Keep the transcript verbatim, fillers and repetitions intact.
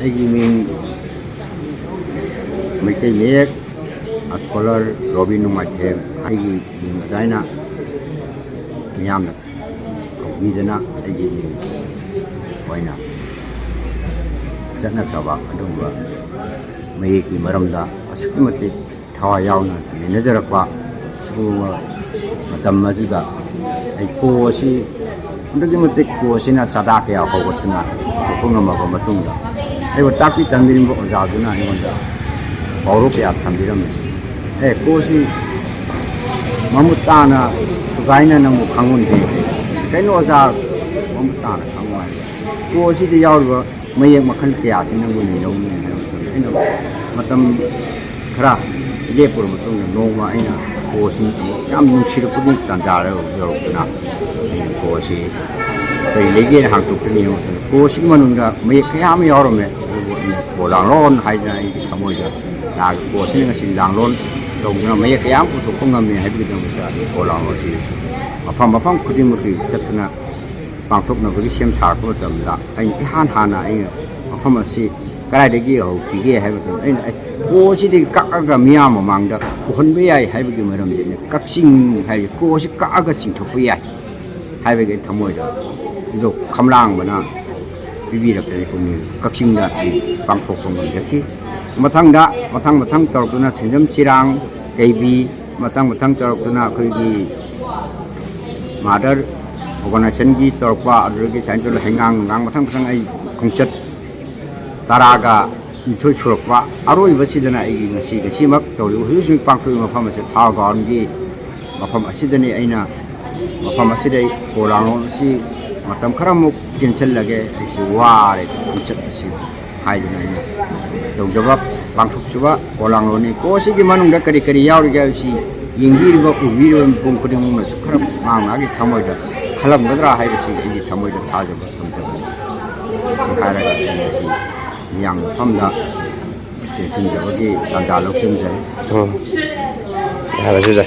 ꯑꯩꯒꯤ ꯃꯤꯡ ꯃꯩꯇꯩ ꯃꯌꯦꯛ scholar ꯔꯣꯕꯤꯟ ꯅꯣꯡꯃꯥꯏꯊꯦꯝ꯫ ꯑꯩꯒꯤ ꯃꯤꯡ ꯑꯗꯨꯃꯥꯏꯅ ꯃꯤꯌꯥꯝꯅ ꯀꯧꯕꯤꯗꯅ ꯑꯩꯒꯤ ꯃꯤꯡ ꯑꯣꯏꯅ ꯆꯠꯅꯈ꯭ꯔꯕ ꯑꯗꯨꯒꯨꯝꯕ ꯃꯌꯦꯛꯀꯤ ꯃꯔꯝꯗ ꯑꯁꯨꯛꯀꯤ ꯃꯇꯤꯛ ꯊꯋꯥꯏ ꯌꯥꯎꯅ ꯅꯩꯅꯖꯔꯛꯄ ꯁꯤꯒꯨꯝꯕ ꯃꯇꯝ ꯑꯁꯤꯗ ꯑꯩ ꯀꯣ ꯑꯁꯤ ꯑꯗꯨꯛꯀꯤ ꯃꯇꯤꯛ ꯀꯣ ꯑꯁꯤꯅ ꯆꯥꯗꯥ ꯀꯌꯥ ꯍꯧꯒꯠꯇꯨꯅ ꯄꯨꯊꯣꯛꯄ ꯉꯝꯃꯕ ꯃꯇꯨꯡꯗ ꯑꯩꯕꯨ ꯇꯥꯛꯄꯤ ꯇꯝꯕꯤꯔꯝꯕ ꯑꯣꯖꯥꯗꯨꯅ ꯑꯩꯉꯣꯟꯗ ꯄꯥꯎꯔꯧ ꯀꯌꯥ ꯊꯝꯕꯤꯔꯝꯃꯤ꯫ "ꯑꯦ, ꯀꯣ ꯑꯁꯤ ꯃꯃꯨꯠ ꯇꯥꯅ ꯁꯨꯒꯥꯏꯅ ꯅꯪꯕꯨ ꯈꯪꯍꯟꯒꯦ꯫ ꯀꯩꯅꯣ ꯑꯣꯖꯥ, ꯃꯃꯨꯠ ꯇꯥꯅ ꯈꯪꯉꯨ ꯍꯥꯏꯕ? ꯀꯣ ꯑꯁꯤꯗ ꯌꯥꯎꯔꯤꯕ ꯃꯌꯦꯛ ꯃꯈꯜ ꯀꯌꯥꯁꯤ ꯅꯪꯕꯨ ꯅꯩꯅꯧꯅꯤ" ꯍꯥꯏꯕ ꯃꯇꯝꯗ ꯑꯩꯅ ꯃꯇꯝ ꯈꯔ ꯂꯦꯞꯄꯨꯔ ꯃꯇꯨꯡꯗ ꯅꯣꯡꯃ ꯑꯩꯅ ꯀꯣ ꯑꯁꯤ ꯌꯥꯝ ꯅꯨꯡꯁꯤꯔꯛꯄꯒꯤ ꯇꯥꯟꯖꯥ ꯌꯧꯔꯛꯇꯨꯅ ꯑꯩꯅ ꯀꯣ ꯑꯁꯤ ꯀꯔꯤ ꯂꯩꯒꯦꯅ ꯍꯥꯡꯇꯣꯛꯇꯨꯅ ꯌꯦꯡꯕ ꯃꯇꯝꯗ ꯀꯣ ꯑꯁꯤꯒꯤ ꯃꯅꯨꯡꯗ ꯃꯌꯦꯛ ꯀꯌꯥ ꯑꯃ ꯌꯥꯎꯔꯝꯃꯦ꯫ ꯑꯗꯨꯕꯨ ꯑꯩꯅ ꯀꯣ ꯂꯥꯡꯂꯣꯟ ꯍꯥꯏꯗꯅ ꯑꯩꯒꯤ ꯊꯃꯣꯏꯗ ꯂꯥꯛꯑꯒ ꯀꯣ ꯑꯁꯤꯅ ꯉꯁꯤ ꯂꯥꯡꯂꯣꯟ ꯇꯧꯗꯨꯅ ꯃꯌꯦꯛ ꯀꯌꯥ ꯑꯃ ꯄꯨꯊꯣꯛꯄ ꯉꯝꯃꯦ ꯍꯥꯏꯕꯒꯤꯗꯃꯛꯇ ꯑꯩ ꯀꯣ ꯂꯥꯡꯂꯣꯟ ꯑꯁꯤ ꯃꯐꯝ ꯃꯐꯝ ꯈꯨꯗꯤꯡꯃꯛꯀꯤ ꯆꯠꯇꯨꯅ ꯄꯥꯡꯊꯣꯛꯅꯕꯒꯤ ꯁꯦꯝ ꯁꯥꯔꯛꯄ ꯃꯇꯝꯗ ꯑꯩꯅ ꯏꯍꯥꯟ ꯍꯥꯟꯅ ꯑꯩꯅ ꯃꯐꯝ ꯑꯁꯤ ꯀꯗꯥꯏꯗꯒꯤ ꯍꯧꯈꯤꯒꯦ ꯍꯥꯏꯕ ꯃꯇꯝꯗ ꯑꯩꯅ ꯑꯩ ꯀꯣ ꯑꯁꯤꯗꯒꯤ ꯀꯛꯑꯒ ꯃꯤꯌꯥꯝ ꯃꯃꯥꯡꯗ ꯎꯍꯟꯕ ꯌꯥꯏ ꯍꯥꯏꯕꯒꯤ ꯃꯔꯝꯗꯤ ꯑꯩꯅ ꯀꯛꯆꯤꯡ ꯍꯥꯏꯕ ꯀꯣ ꯑꯁꯤ ꯀꯛꯑꯒ ꯆꯤꯡꯊꯣꯛꯄ ꯌꯥꯏ ꯍꯥꯏꯕꯒꯤ ꯑꯩ ꯊꯃꯣꯏꯗ ꯑꯗꯨ ꯈꯝꯂꯥꯡꯕꯅ ꯄꯤꯕꯤꯔꯛꯄꯅꯤ ꯄꯨꯛꯅꯤꯡ ꯀꯛꯆꯤꯡꯗ ꯑꯩ ꯄꯥꯡꯊꯣꯛꯄ ꯉꯝꯖꯈꯤ꯫ ꯃꯊꯪꯗ ꯃꯊꯪ ꯃꯊꯪ ꯇꯧꯔꯛꯇꯨꯅ ꯁꯦꯟꯖꯝ ꯆꯤꯔꯥꯡ ꯀꯩꯕꯤ ꯃꯊꯪ ꯃꯊꯪ ꯇꯧꯔꯛꯇꯨꯅ ꯑꯩꯈꯣꯏꯒꯤ ꯃꯥꯗꯔ ꯑꯣꯔꯒꯅꯥꯏꯖꯦꯁꯟꯒꯤ ꯇꯧꯔꯛꯄ, ꯑꯗꯨꯗꯒꯤ ꯁꯨꯃꯥꯏꯅ ꯇꯧꯗꯅ ꯍꯩꯉꯥꯡ ꯅꯨꯡꯉꯥꯡ ꯃꯊꯪ ꯃꯊꯪ ꯑꯩ ꯈꯣꯡꯆꯠ ꯇꯔꯥꯒ ꯅꯤꯊꯣꯏ ꯁꯨꯔꯛꯄ꯫ ꯑꯔꯣꯏꯕꯁꯤꯗꯅ ꯑꯩꯒꯤ ꯉꯁꯤ ꯉꯁꯤꯃꯛ ꯇꯧꯔꯤꯕ ꯍꯧꯖꯤꯛ ꯍꯧꯖꯤꯛ ꯄꯥꯡꯊꯣꯛꯏꯕ ꯃꯐꯝ ꯑꯁꯤ ꯊꯥꯎ ꯒ꯭ꯔꯥꯎꯟꯒꯤ ꯃꯐꯝ ꯑꯁꯤꯗꯅꯤ꯫ ꯑꯩꯅ ꯃꯐꯝ ꯑꯁꯤꯗ ꯑꯩ ꯀꯣ ꯂꯥꯡꯂꯣꯟ ꯑꯁꯤ ꯃꯇꯝ ꯈꯔꯃꯨꯛ ꯇꯦꯟꯁꯤꯜꯂꯒꯦ, ꯑꯩꯁꯨ ꯋꯥꯔꯦ ꯈꯣꯡꯆꯠ ꯑꯁꯤ ꯍꯥꯏꯗꯨꯅ ꯑꯩꯅ ꯇꯧꯖꯕ ꯄꯥꯡꯊꯣꯛꯆꯕ ꯀꯣ ꯂꯥꯡꯂꯣꯟꯅꯤ꯫ ꯀꯣ ꯑꯁꯤꯒꯤ ꯃꯅꯨꯡꯗ ꯀꯔꯤ ꯀꯔꯤ ꯌꯥꯎꯔꯤꯒꯦ ꯍꯥꯏꯕꯁꯤ ꯌꯦꯡꯕꯤꯔꯤꯕ ꯎꯕꯤꯔꯤꯕ ꯃꯤꯄꯨꯝ ꯈꯨꯗꯤꯡꯃꯛꯅꯁꯨ ꯈꯔ ꯃꯥ ꯃꯥꯒꯤ ꯊꯃꯣꯏꯗ ꯈꯜꯂꯝꯒꯗ꯭ꯔꯥ ꯍꯥꯏꯕꯁꯤ ꯑꯩꯒꯤ ꯊꯃꯣꯏꯗ ꯊꯥꯖꯕ ꯊꯝꯖꯕꯅꯤ꯫ ꯁꯤ ꯍꯥꯏꯔꯒ ꯑꯩ ꯉꯁꯤ ꯃꯤꯌꯥꯝ ꯃꯐꯝꯗ ꯇꯦꯟꯁꯤꯟꯖꯕꯒꯤ ꯇꯥꯟꯖꯥ ꯂꯧꯁꯤꯟꯖꯔꯤ꯫ ꯎꯝ꯫ ꯌꯥꯔꯦ, ꯁꯤꯁꯦ꯫